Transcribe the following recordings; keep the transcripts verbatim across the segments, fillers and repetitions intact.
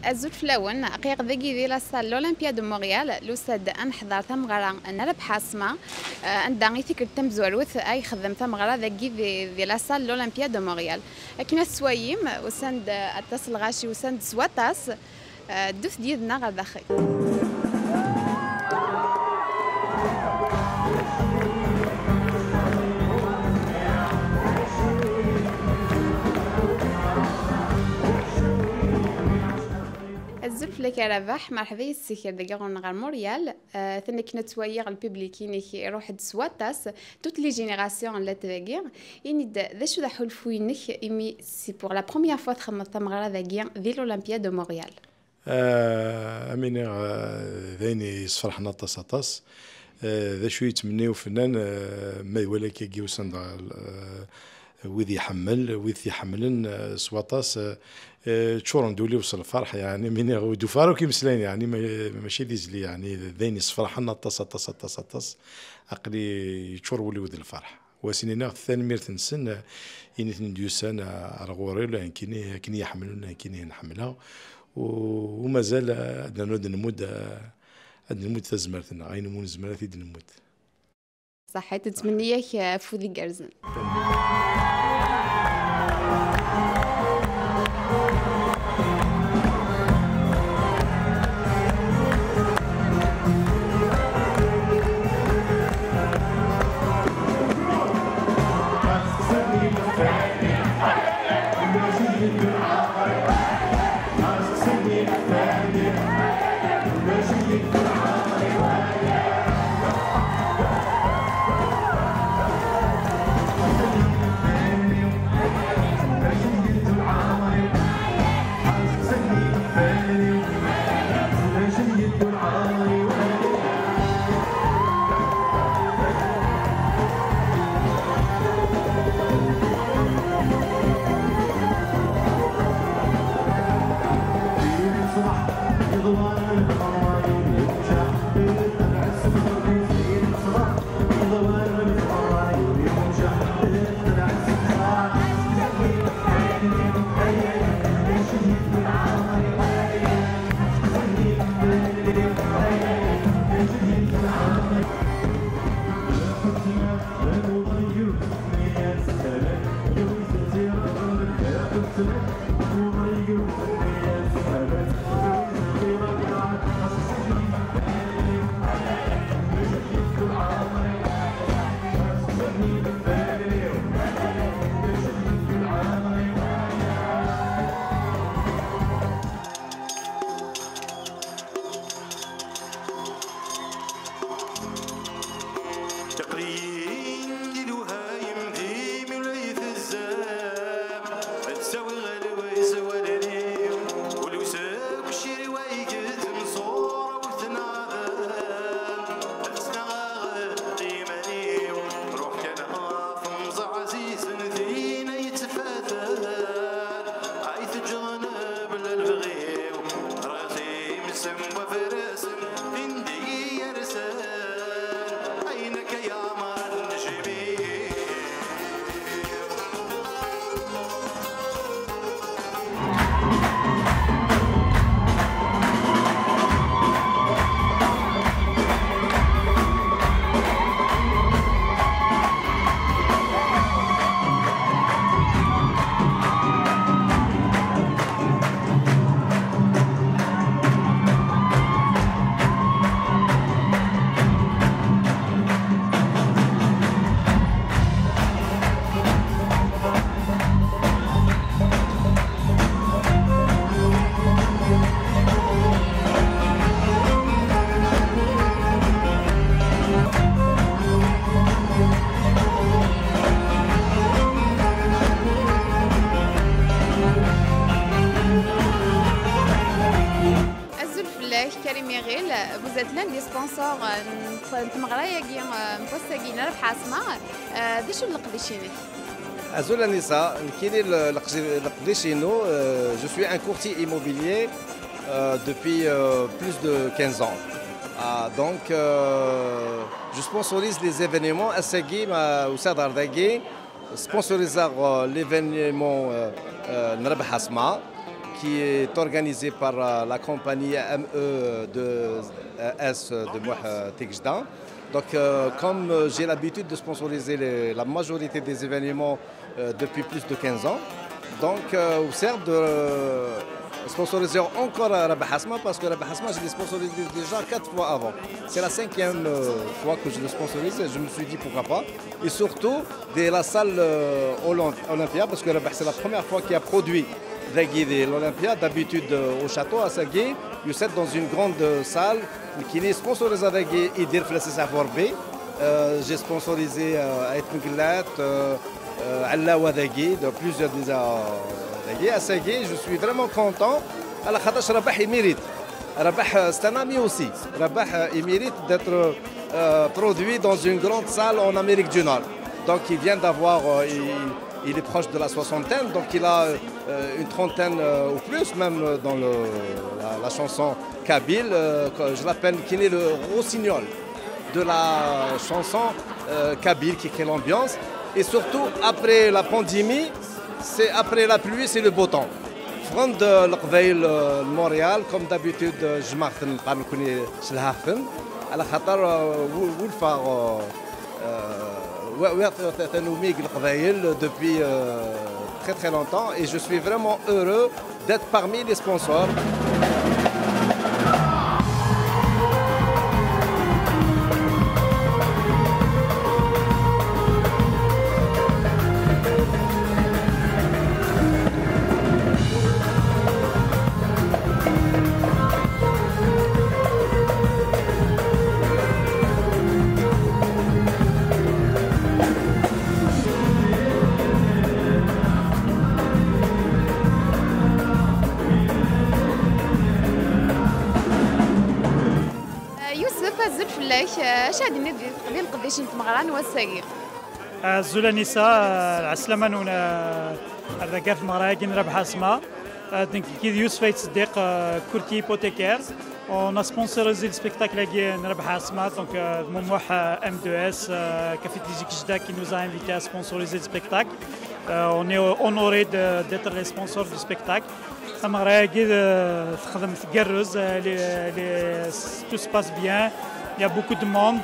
Azul fell-awen, aql-aɣ dagi di la salle l'Olympia de Montréal, l'USAID, ad neḥḍer tameɣra n Rabeḥ Asma, eh, anda i tikkelt tamezwarut ay ixeddem tameɣra dagi di, di la salle l'Olympia de Montréal. Akken ad tettwayim, usan-d aṭas n lɣaci, usan-d s waṭas. Eh, ddut-d yid-neɣ ɣer daxel. Azul fell-ak a Rabaḥ, merḥba yis-k ar dagi ɣur-neɣ ɣer Montréal. Eh, atan akken ad twaliḍ lpiblik-inek iruḥ-d s waṭas, toutes les générations llant dagi. Ini-d, d acu d aḥulfu-inek imi c'est pour la première fois txedmeḍ tameɣra dagi di l'Olympia de Montréal? Ah, am iniɣ, ah, d ayen yessefraḥen aṭas, aṭas. Ah, d acu yettmenni ufennan, ah, ma iwala akkagi usan-d, ah, wid iḥemmel, wid t-iḥemmlen, ah, s waṭas, ah, ah, ččuren-d ul-iw s lferḥ, yeɛni, am iniɣ, ur d-ufiɣ ara akk imeslayen, yeɛni, ma-, mačči d izli, yeɛni, d ayen yessefraḥen aṭas, aṭas, aṭas, aṭas. Aql-i yeččur wul-iw d lferḥ. Wa sen-iniɣ tanemmirt-nsen, eh, i nitni d-yusan, eh, ar ɣur-i, la nekkini akken i yi-ḥemmlen, la nekkini i ḥemmleɣ. U, u mazal, eh, ad nernu ad nmudd, eh, ad nmudd tazmert-nneɣ, ayen umi nezmer ad t-id-nmudd. Ṣaḥit, nettmenni-ak, eh, afud igerrzen. Aql-iyi di lewhayem, d imi ula yi-tezzam, ad ttawiɣ lwayes wallen-iw, ul-iw seg ucirway yettmeṣṣur, wten aɛdam. Ad ttnaɣeɣ iman-iw, ruḥ kan ɣef umẓaɛ ɛzizen, tin ay yettfatan, ay teǧǧeḍ mebla lebɣi-w. Rɣiɣ times n wafrasen, tin d iyi-yersen, ayen akka yeɛmer nnejmi. Azul fell-ak, Karim Iɣil. Vous êtes l'un des sponsors, euh, n, n tmeɣra-agi, euh, n wass-agi n Rabeḥ Asma. Euh, d acu n leqdic-inek? Azul Anissa, nekkini le-, leqdi-, leqdic-inu, euh, je suis un courtier immobilier, euh, depuis, euh, plus de quinze ans. Ah, donc, euh, je sponsorise les événements. Ass-agi, ma usiɣ-d ɣer dagi, sponsoriseɣ, euh, l'événement, euh, euh, n Rabeḥ Asma. qui est organisé par euh, la compagnie M E deux S de Mouh Tekjda. Donc, euh, comme euh, j'ai l'habitude de sponsoriser les- la majorité des événements euh, depuis plus de quinze ans, donc euh, on sert de euh, sponsoriser encore à Rabah Asma parce que Rabah Asma, je l'ai sponsorisé déjà quatre fois avant. C'est la cinquième euh, fois que je le sponsorise. Je me suis dit pourquoi pas. Et surtout, de la salle euh, Olymp- Olympia, parce que Rabah, c'est la première fois qu'il a produit dagi de l'Olympia. D'habitude euh, au château, à Sagui, vous êtes dans une grande euh, salle qui est sponsorisée avec Idir Flassis Aforbi. Euh, j'ai sponsorisé euh, Ait Mglat, euh, euh, Allawa dagi, de plusieurs déjà euh, dagi. À Sagui, je suis vraiment content. على خاطرش Rabah, il mérite. Rabah, euh, c'est un ami aussi. Rabah, euh, il mérite d'être euh, produit dans une grande salle en Amérique du Nord. Donc il vient d'avoir, euh, il, il est proche de la soixantaine, donc il a euh, une trentaine euh, ou plus même euh, dans le- la, la chanson kabyle. Euh, que je l'appelle Kiné le rossignol de la chanson euh, kabyle qui crée l'ambiance. Et surtout, après la pandémie, c'est après la pluie, c'est le beau temps. Fran de Leqbayel euh, Montréal, comme d'habitude, euh, je m'arrête pas me connais chez الحفل. على خاطر euh, vous, vous le faire euh, euh, ouais, ouais, fait- fait- fait nous migrer Leqbayel depuis euh, très très longtemps et je suis vraiment heureux d'être parmi les sponsors. Yusef, azul fell-ak. Acu ad d-tiniḍ di di leqdic n tmeɣra n wass-agi? Azul Anissa, lɛeslama-nwen ar dagi ɣer tmeɣra-agi n Rabaḥ Asma. Nekk d Yusef Ayt Seddiq, courtier hypothécaire. On a sponsorisé le spectacle-agi n Rabaḥ Asma, donc euh, Moumouh euh, M deux S, euh, Café Tizi Kejda qui nous a invités à sponsoriser le spectacle. Euh, on est honoré d'être les sponsors du spectacle. Tameɣra-agi texdem tgerrez, tout se passe bien, il y a beaucoup de monde,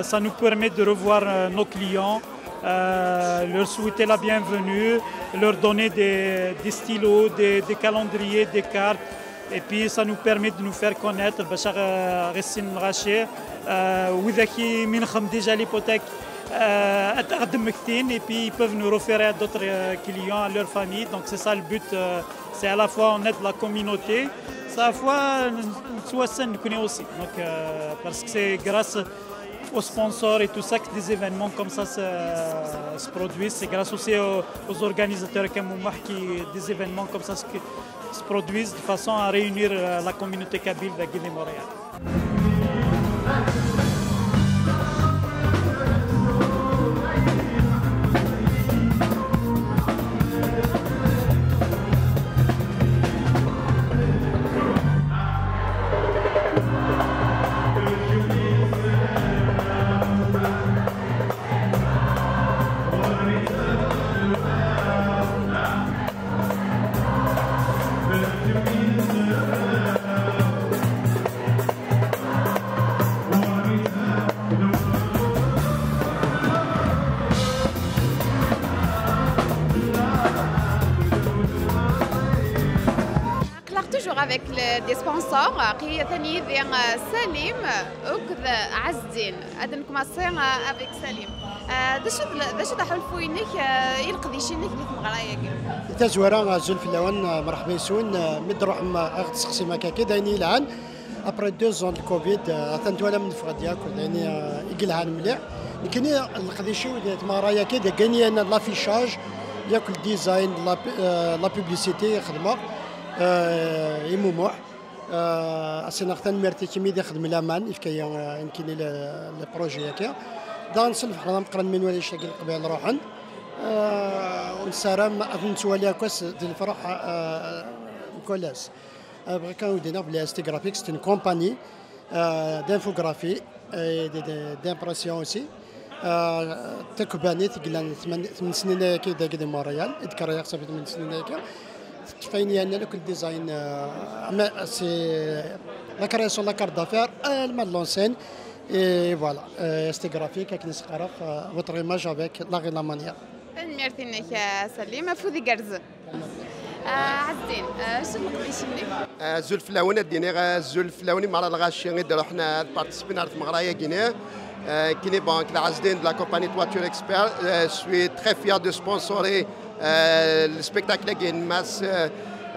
ça nous permet de revoir nos clients, leur souhaiter la bienvenue, leur donner des, des stylos, des, des calendriers, des cartes, et puis ça nous permet de nous faire connaître, باش غيسين الغاشي وإذا كي من خم déjà l'hypothèque, et puis ils peuvent nous référer à d'autres clients, à leur famille. Donc c'est ça le but. C'est à la fois on aide la communauté, c'est à la fois نتوسن نكوني aussi. Donc parce que c'est grâce aux sponsors et tout ça que des événements comme ça se, se produisent. C'est grâce aussi aux, aux organisateurs comme Moumouh qui des événements comme ça se, se produisent de façon à réunir la communauté kabyle de Guinée Montréal. Toujours avec des sponsors, atan yid-i Salim akked Ɛezdin. Ad nkumaṣi avec Salim. D acu d acu d aḥulfu-inek i leqdic-inek di tmeɣra-agi? Tazwara, azul fell-awen, merḥba yes-wen. Mi d-truḥem ad ɣ-d-tessexsim akka-agi, d ayen yelhan. Après deux ans de Covid, atan twalam neffeɣ-d yakk, d ayen i yelhan mliḥ. Nekkini leqdic-iw di tmeɣra-agi d ayen yelhan, l'affichage, yakk le design, la publicité i xedmeɣ i Moumouh. As-iniɣ tanemmirt i kemmi i d-ixedmen laman, ifka-yi nekkini le projet-agi. Daɣen s lfeḥma d ameqqran mi nwala annect-agi n Leqbayel ruḥen. Nessaram ad nettwali akk ass d lferḥ mkul ass. Bɣiɣ kan ad d-iniɣ belli Esti Graphics c'est une compagnie d'infographie et d'impression aussi. Takbanit i yellan tmen snin ayagi dagi di Montréal, i d-kerriɣ safi tmen snin ayagi. Kfayni, local design, euh, c'est la création de la carte d'affaires, euh, l'enseigne, et voilà, euh, c'est graphique, avec une scarf, euh, votre image avec l'art et la manière. Tanemmirt-inek, a Salim, afud igerrzen. Ah, Ɛezdin, ah, acu n leqdic-nnek? Azul fell-awen, ad d-iniɣ azul fell-awen i merra lɣaci i d-ruḥen ad participin ar tmeɣra-agi-nni. Euh, kini bank la Ɛezdin de la compagnie Toiture Expert. Euh, je suis très fier de sponsorer, euh, le spectacle-agi n Mass, euh,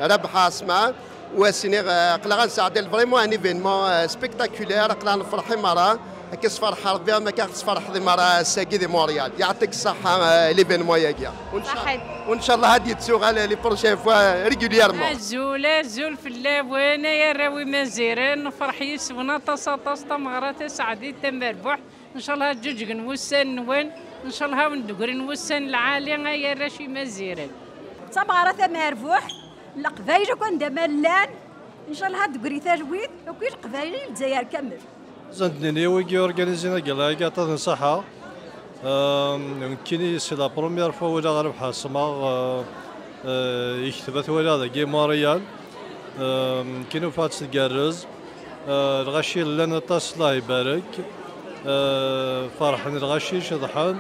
Rabeḥ Asma. U as-iniɣ, euh, aql-aɣ ad nesɛeddi vraiment un événement, euh, spectaculaire, aql-aɣ nefreḥ i merra. Akka sferḥ Rebbi, am akka tesferḥeḍ i merra ass-agi di Montréal. Yeɛṭik ṣṣeḥḥa, euh, l'événement-agi. Ṣaḥit. Ncallah ad yettuɣal les prochaines fois régulièrement. Azul, azul fell-awen, ay arraw imaziren, nefreḥ yis-wen aṭas, aṭas, tameɣra taseɛdit, tamerbuḥt. Ncallah ad ǧuǧgen wussan-nwen, ncallah ad wen-d-grin wussan lɛali, ay arrac imaziren. D tameɣra tamerbuḥt, Leqbayel akk anda ma llan, ncallah ad d-tegri talwit, akk i Leqbayel i Lezzayer kamel. Zandnini wigi organizin agala-agi aṭas n ṣaḥa. Euh, nekkini, c'est la première fois walaɣ Rabeḥ Asma, euh, euh, yekteb at walaɣ dagi Montréal. Euh, nekkini ufiɣ-tt tgerrez. Euh, lɣaci llan aṭas, Allah ibarek. Euh, ferḥen lɣaci, ceḍḥen.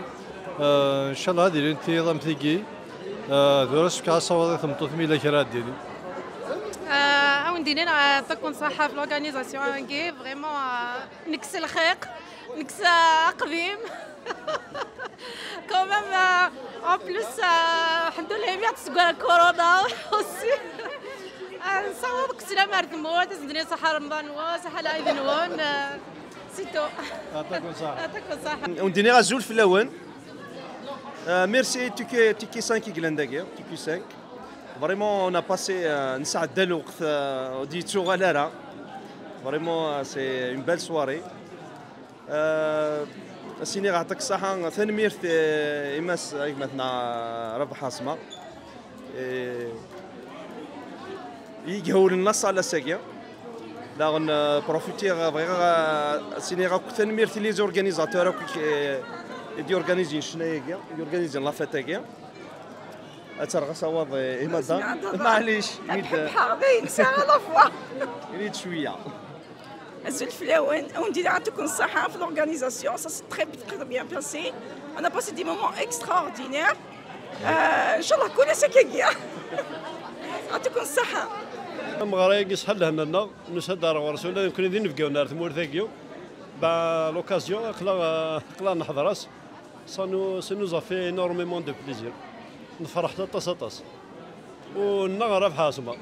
Euh, ncallah ad ilint tiyaḍ am tigi. Euh, tura sefk-as asawaḍ i tmeṭṭut mi yella kra ad d-tini. Euh, ad wen-d-inin, euh, ṭakkun ṣaḥa ɣef l'organisation-agi, vraiment, euh, nekkes lxiq, nekkes, euh, aqdim. Quand même, euh, en plus, euh, الحمد لله imi ɣ-d-tesseggay corona aussi. Euh, nessaweḍ akk sslam ar tmurt, ad sen-d-nini ṣaḥa Remḍan-nwen, ṣaḥa lɛid-nwen, euh, c'est tout. Ṭakkun ṣaḥa. Ṭakkun ṣaḥa. Ad wen-d-iniɣ azul fell-awen. Euh, merci Tiki, Tiki cinq i yellan dagi, Tiki cinq. Vraiment, on a passé, euh, nesɛedda lweqt, euh, ur d-yettuɣal ara. Vraiment, euh, c'est une belle soirée. Euh, ad s-iniɣ yeɛṭik ṣṣaḥa, tanemmirt, euh, i Mass, i gma-tneɣ, euh, Rabeḥ Asma. Euh, i yehewlen la salle ass-agi. Daɣen, euh, profitiɣ, euh, bɣiɣ, euh, ad s-iniɣ akk tanemmirt i les organisateurs akk i, i d-yorganizin ccna-agi, i d-yorganizin la fête-agi. Ad terreɣ asawaḍ, eh, i madam. Maɛlic, ad ḥebḥeɣ dayen, sɛiɣ la voix. Ini-d cwiya. Azul fell-awen, ad wen-d-iniɣ yeɛṭikum ṣṣaḥa ɣef l'organisation, ça s'est très, très bien passé. On a passé des moments extraordinaires. Euh, ncallah kul ass akkagi. Yeɛṭikum ṣṣaḥa. Ameɣra-agi ṣṣeḥ lehna-nneɣ, nusa-d ar ɣur-s, ula d nekkni d inebgawen ar tmurt-agi. Ben, l'occasion, aql-aɣ, aql-aɣ neḥḍer-as. Ça nous, ça nous a fait énormément de plaisir. Nefreḥ aṭas, aṭas. U nneɣ Rabeḥ Asma.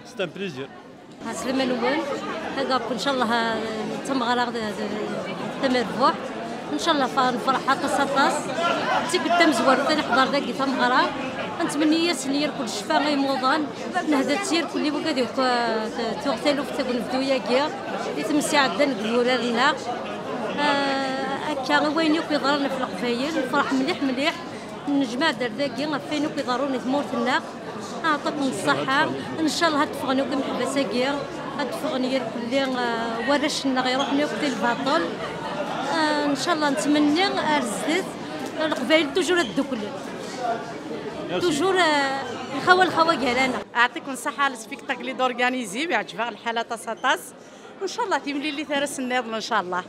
C'est un plaisir. Ɛeslama-nwen, ad akk, ncallah, d tameɣra d, d, d tamerbuḥt. Ncallah fa-, nefreḥ aṭas, aṭas. D tikkelt tamezwarut ad neḥḍer dagi tameɣra. Ad nettmenni-yasen yirkul ccfa i imuḍan. Nehda-tt yirkul i wigad akk, eh, t-, tuɣ taluft deg unebdu-agi. I tmes iɛeddan deg wurar-nneɣ. Eh, akka, i wayen akk yeḍran ɣef Leqbayel, nefreḥ mliḥ, mliḥ. Nejmeɛ-d ar dagi ɣef wayen akk iḍerrun i tmurt-nneɣ. Aɛṭikum ṣṣaḥa. Ncallah ad d-ffɣen akk imeḥbas-agi, ad d-ffɣen yirkelli, eh, warrac-nneɣ iruḥen akk di lbaṭel. Eh, ncallah nettmenni ar zdat, Leqbayel toujours ad dduklen. Toujours, eh, lxawa, lxawa gar-aneɣ. Aɛṭikum ṣṣaḥa, le spectacle i d-organizim, iɛǧeb-aɣ lḥal aṭas, aṭas. Ncallah timlilit ara s-nniḍen, ncallah.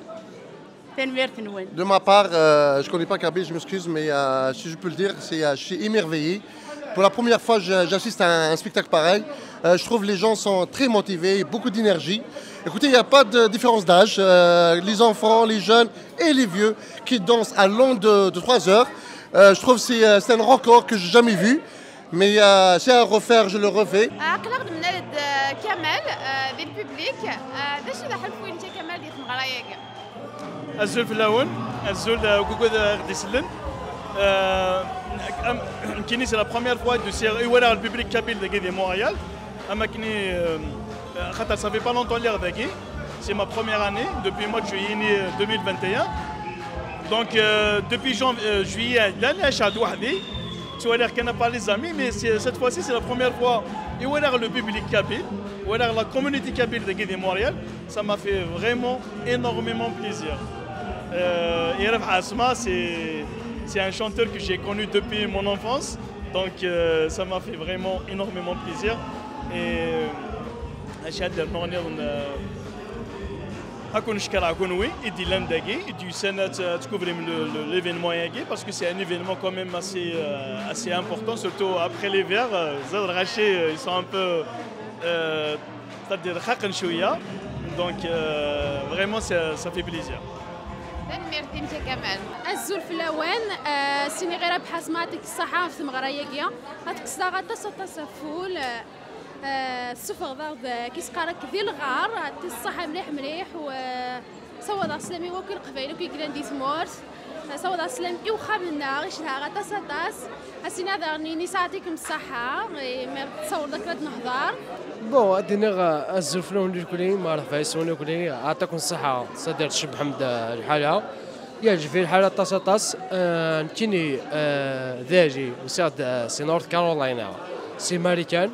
Tanemmirt-nwen. De ma part, euh, je connais pas kabyle, je m'excuse, mais, euh, si je peux le dire, c'est, euh, je suis émerveillé. Pour la première fois, je- j'assiste à un, un spectacle pareil. Euh, je trouve les gens sont très motivés, beaucoup d'énergie. Écoutez, il n'y a pas de différence d'âge. Euh, les enfants, les jeunes et les vieux qui dansent à l'onde de, de trois heures. Euh, je trouve que c'est, euh, c'est un record que j'ai jamais vu. Mais, euh, c'est à refaire, je le refais. Aql-aɣ nemlal-d, euh, Kamal, euh, di le public. Euh, d acu d aḥulfu-inek a Kamal di tmeɣra-agi? Azul fell-awen, azul, euh, deg wigad i ɣ-d-isellen. Euh, am- nekkini, c'est la première fois de ser i walaɣ le public kabyle dagi di Montréal. Am akken i, euh, xaṭer ça fait pas longtemps lliɣ dagi. C'est ma première année, depuis mois de juillet, euh, deux mille vingt et un. Donc, euh, depuis janv- euh, juillet, là, là, je suis à Douahdi. Tu vois, l'air qu'on a parlé les amis, mais c'est- cette fois-ci, c'est la première fois. Et voilà le public kabyle, voilà la communauté kabyle de Guédé Montréal. Ça m'a fait vraiment énormément plaisir. Euh, et Rabeḥ Asma, c'est c'est un chanteur que j'ai connu depuis mon enfance. Donc euh, ça m'a fait vraiment énormément plaisir. Et euh, acu ad d-rnuɣ nniḍen, euh, ad ken-cekkreɣ kunwi i d-yellan dagi, i d-yusan ad, ad tcouvrem le, le, l'événement-agi, parce que c'est un événement quand même assez, euh, assez important, surtout après l'hiver. Euh, Zad Raché, euh, ils sont un peu, euh, c'est-à-dire, xaqen cwiya. Donc euh, vraiment, ça, ça fait plaisir. Tanemmirt-im a Kamal. Azul fell-awen, eh, sini ɣir Rabeḥ Asma, yeɛṭik ṣṣeḥḥa ɣef tmeɣra-agi. Ad tekkseḍ-aɣ aṭas aṭas aful, eh, tessufɣeḍ-aɣ-d, eh, kif s-qqaren, di lɣar, yeɛṭik ṣṣeḥḥa mliḥ mliḥ, u, eh, sawaḍeɣ sslam i wakk Leqbayel akk i yellan di tmurt, eh, sawaḍeɣ sslam i wexxam-nneɣ, i cedhaɣ aṭas aṭas. Ad s-iniɣ daɣen ini yeɛṭikem ṣṣeḥḥa, imi tessawḍeḍ akken ad nehḍer. Bon, ad d-iniɣ, eh, azul fell-awen irkelli, merḥba yes-wen irkelli, yeɛṭikum ṣṣeḥḥa, c'est-à-dire tcebbḥem-d, eh, lḥala. Yeɛǧeb-iyi lḥal aṭas aṭas. Eh, nekkini, eh, d Ali, usiɣ-d, eh, si North Carolina, si Marikan.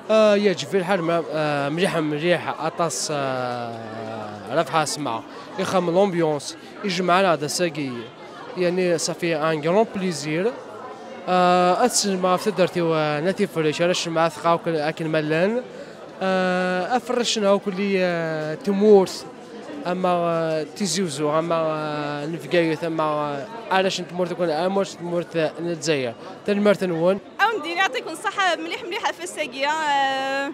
Eh, yeɛǧeb-iyi lḥal ma-, eh, mliḥ mliḥ aṭas, eh, Rabeḥ Asma, ixeddem l'ambiance, ijmeɛ-aɣ-d ass-agi. Yani, ça fait un grand plaisir. Eh, ad sellmeɣ ɣef taddart-iw, eh, n At Ifric, ara cemɛeɣ akken, akken ma llan. Eh, aferric-nneɣ akk-, eh, tmurt, ama, eh, Tizi Uzzu, ama, eh, n Bgayet, ama, eh, arrac n tmurt akk-, arrac n tmurt, eh, n Lezzayer. Tanemmirt-nwen. Ad wen-d-iniɣ yeɛṭikum ṣṣeḥḥa mliḥ mliḥ ɣef wass-agi. Eh,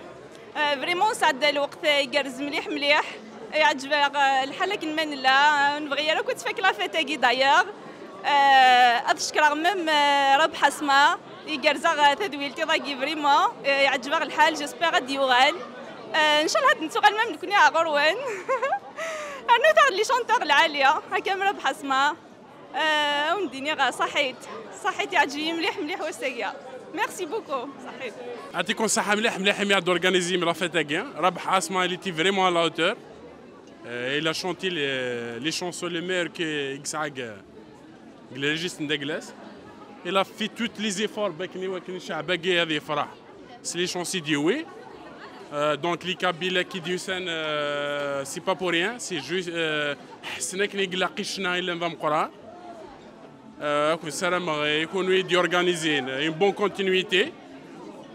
eh, vraiment nesɛedda lweqt igerrez mliḥ mliḥ. Yeɛǧeb-aɣ, eh, lḥal akken ma nella. Eh, ur nebɣi ara akk ad tfak la fête-agi d'ailleurs. Eh, ad cekkreɣ même, eh, Rabeḥ Asma, igerrez-aɣ, eh, tadwilt iḍ-agi vraiment. Eh, yeɛǧeb-aɣ lḥal, j'espère ad d-yuɣal. Eh, ncallah ad d-nettuɣal même nekkni ar ɣur-wen. Rnut-aɣ-d les chanteurs lɛali, akka am Rabeḥ Asma. Eh, ad wen-d-iniɣ ṣaḥit. Ṣaḥit, yeɛǧeb-iyi mliḥ mliḥ wass-agi. Merci beaucoup. Ṣaḥit. Yeɛṭikum ṣṣeḥḥa mliḥ mliḥ imi ad organizim la fête-agi. Rabeḥ Asma, il était vraiment à la hauteur. Euh, il a chanté les, les chansons les meilleures que Ixag, euh, les registres de glace. Il a fait tous les efforts, bakken i wakken ccɛeb-agi ad yefreḥ s les chansons d-yewwi. Euh, donc les Kabyles qui d-yusan, euh, c'est pas pour rien, c'est juste, euh, ḥessen akken i ilaq i ccna yellan d ameqqran. Euh, ad ken-ssarameɣ i kunwi i d-yorganizin une bonne continuité.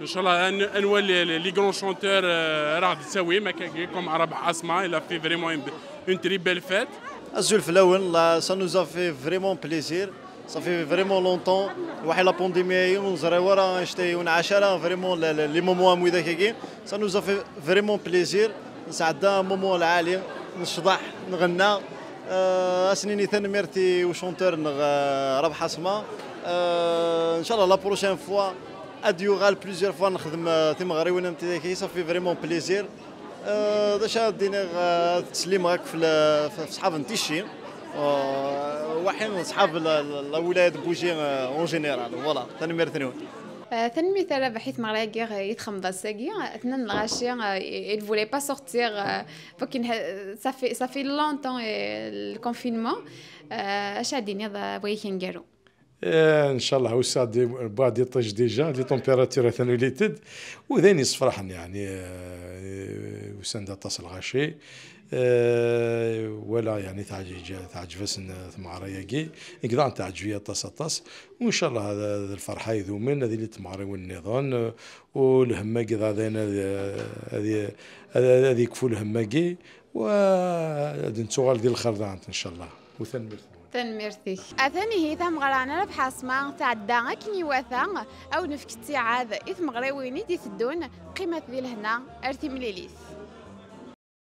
Ncallah ad n-, ad nwali les, les grands chanteurs, euh, ara ɣ-d-tawim akkagi, comme Rabeḥ Asma, il a fait vraiment une, une très belle fête. Azul fell-awen, la, ça nous a fait vraiment plaisir. Ça fait vraiment longtemps. Waḥi la pandémie, ur neẓri ara, ur nɛac ara vraiment les, les, les moments am widak-agi. Ça nous a fait vraiment plaisir. Nesɛedda un moment lɛali, necḍeḥ, nɣenna. Euh, ad s-nini tanemmirt i uchanteur-nneɣ, euh, Rabeḥ Asma. Euh, ncallah la prochaine fois ad d-yuɣal plusieurs fois nexdem, euh, timeɣriwin am tidak-agi, ça fait vraiment plaisir. Euh, d acu ara d-iniɣ, euh, ttsellimeɣ akk f, f ṣṣḥab n Ticci. Euh, waḥi n ṣṣḥab la, la, la wilaya de Bougie, euh, en général. Voilà, tanemmirt-nwen. Euh, tanemmirt a Rabeḥ i tmeɣra-agi, euh, i txedmeḍ ass-agi. Atnan lɣaci, euh, il voulait pas sortir, euh, faut qu'il, euh, ça fait, ça fait longtemps, euh, le confinement. Euh, acu ara d-tiniḍ, euh, wagi aneggaru? Eh, ncallah, usiɣ-d, wwiɣ-d iṭij déjà, les températures atan ulit-d, u d ayen yessefraḥen, yeɛni, eh, usan-d aṭas lɣaci. Eh, walaɣ, yeɛni, teɛǧ-, teɛǧeb-asen, eh, tmeɣra-agi, nekk daɣen teɛǧeb-iyi aṭas, aṭas. U ncallah, d, d lferḥ ay idumen, ad ilint tmeɣriwin nniḍen, eh, u lhemm-agi daɣen ad, ad, ad, ad, ad yekfu lhemm-agi, u ad nettuɣal di lxir daɣen, ncallah. U tanemmirt. Tanemmirt-ik. Atan ihi tameɣra n Rabeḥ Asma tɛedda akken iwata, ad wen-nefk ttiɛad i tmeɣriwin i d-iteddun, qqimet di lehna, ar timlilit.